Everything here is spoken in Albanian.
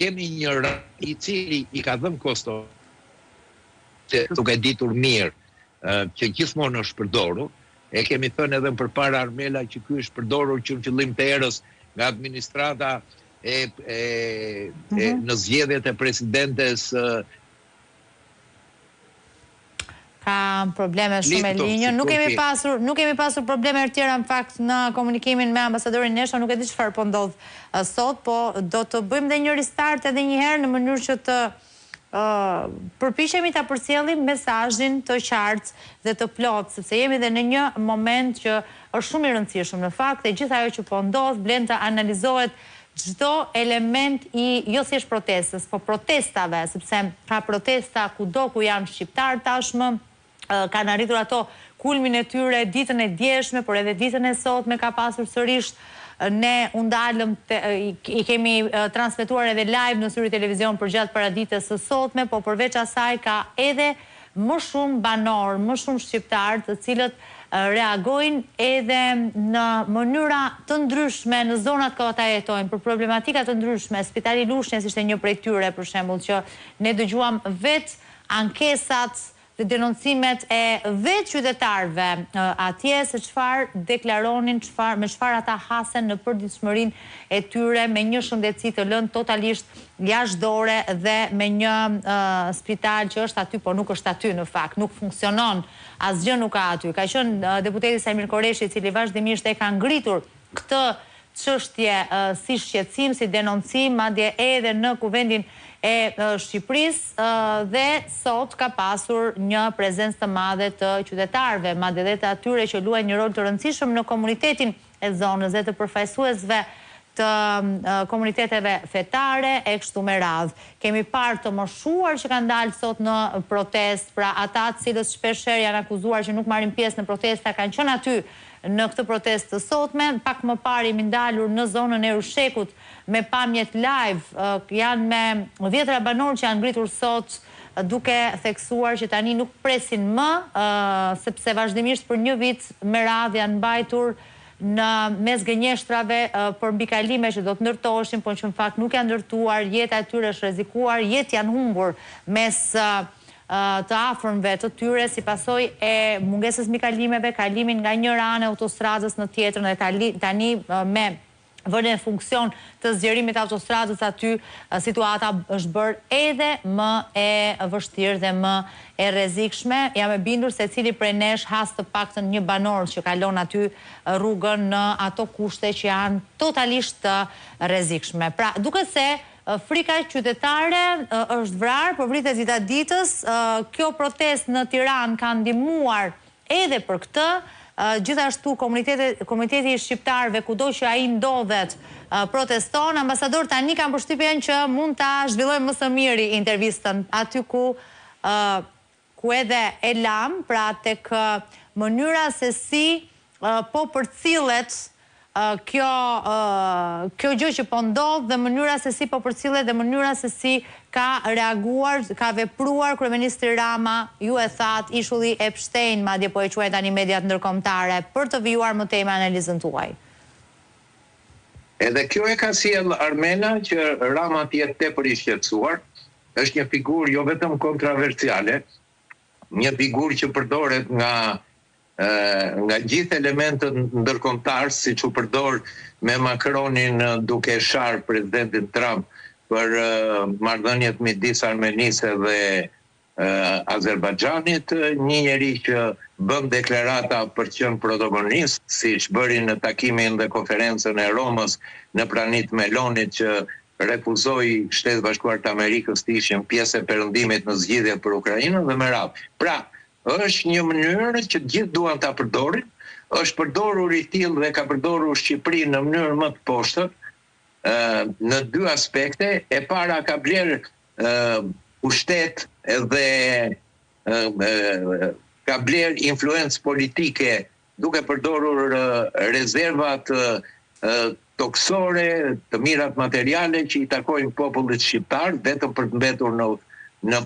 Kemi një rast i cili i ka dhënë kosto duke ditur mirë që gjithmonë është përdorur, e kemi thënë edhe më përpara Armela që ky është përdorur që në fillim të erës nga administrata e, e, e në zgjedhjet e presidentes Ka probleme shumë me linjën. Nuk kemi pasur, nuk kemi pasur probleme të tjera në fakt në komunikimin me ambasadorin Nesho, nuk e di çfarë po ndodh sot, po do të bëjmë dhe një restart edhe një herë në mënyrë që të përpiqemi ta përcjellim mesazhin të qartë dhe të plotë, sepse jemi dhe në një moment që është shumë i rëndësishëm. Në fakt, e gjithë ajo që po ndodh vlen të analizohet çdo element i jo thjesht protestës, po protestave, sepse ka protesta kudo ku janë shqiptarë tashmë, kanë arritur ato kulmin e tyre ditën e djeshme, por edhe ditën e sotme ka pasur sërish ne u ndalëm i kemi transmetuar edhe live në Syri Televizion përgjatë paradites së sotme, po përveç asaj ka edhe më shumë banorë, më shumë shqiptarë të cilët reagojnë edhe në mënyra të ndryshme në zonat ku ata jetojnë, për problematika të ndryshme. Spitali i Lushnjes ishte një prej tyre, për shembull, që ne dëgjuam vetë ankesat dhe denoncimet e vetë qytetarëve atje se çfarë deklaronin, çfarë me çfarë ata hasen në përditshmërinë e tyre me një shëndetësi të lënë totalisht jashtë dore dhe me një spital që është aty, por nuk është aty në fakt, nuk funksionon, asgjë nuk ka aty. Ka qenë deputeti Saimir Korreshi i cili vazhdimisht e ka ngritur këtë çështje si shqetësim, si denoncim, madje edhe në Kuvendin e Shqipërisë dhe sot ka pasur një prezencë të madhe të qytetarëve, madje dhe të atyre që luajnë një rol të rëndësishëm në komunitetin e zonës dhe të përfaqësuesve të komuniteteve fetare e kështu me radhë. Kemi parë të moshuar që kanë dalë sot në protestë, pra ata të cilët shpeshherë janë akuzuar që nuk marrin pjesë në protesta kanë qenë aty në këtë protestë të sotme. Pak më parë jemi ndalur në zonën e Rrushekut me pamjet live, janë me dhjetëra banorë që janë ngritur sot duke theksuar që tani nuk presin më, sepse vazhdimisht për një vit me radhë janë mbajtur në mes gënjeshtrave për mbikalime që do të ndërtoheshin, por që në fakt nuk janë ndërtuar, jeta e tyre është rrezikuar, jetë janë humbur mes të afërmve të tyre si pasojë e mungesës mbikalimeve, kalimin nga njëra anë e autostradës në tjetrën dhe tani me vënien në funksion të zgjerimit të autostradës aty situata është bërë edhe më e vështirë dhe më e rrezikshme. Jam e bindur secili prej nesh has të paktën një banor që kalon aty rrugën në ato kushte që janë totalisht të rrezikshme. Pra, duket se frika qytetare është vrarë, po vritet dita ditës. Kjo protestë në Tiranë ka ndihmuar edhe për këtë, gjithashtu komuniteti i shqiptarëve kudo që ai ndodhet proteston. Ambasador, tani kam përshtypjen që mund ta zhvillojmë më së miri intervistën aty ku ku edhe e lamë, pra tek mënyra se si po përcillet kjo kjo gjë që po ndodh dhe mënyra se si po përcillet dhe mënyra se si ka reaguar, ka vepruar kryeministri Rama, ju e thatë, ishulli Epstein, madje po e quajnë tani mediat ndërkombëtare, për të vijuar më tej me analizën tuaj. Edhe kjo e ka sjellë Armena që Rama të jetë tepër i shqetësuar, është një figurë jo vetëm kontraversiale, një figurë që përdoret nga nga gjithë elementët ndërkombëtarë, siç u përdor me Macronin duke sharë presidentin Trump për marrëdhëniet midis Armenisë dhe Azerbajxhanit, një njeri që bën deklarata për të qenë protagonist, siç bëri në takimin dhe konferencën e Romës në prani të Melonit që refuzoi Shtetet e Bashkuara të Amerikës të ishin pjesë e Perëndimit në zgjidhjet për Ukrainën dhe me radhë. Pra, Është një mënyrë që të gjithë duan ta përdorin, është përdorur i tillë dhe ka përdorur Shqipërinë në mënyrë më të poshtër, në dy aspekte, e para ka blerë pushtet dhe ka blerë influencë politike duke përdorur rezervat tokësore, të mirat materiale që i takojnë popullit shqiptar vetëm për të mbetur në në.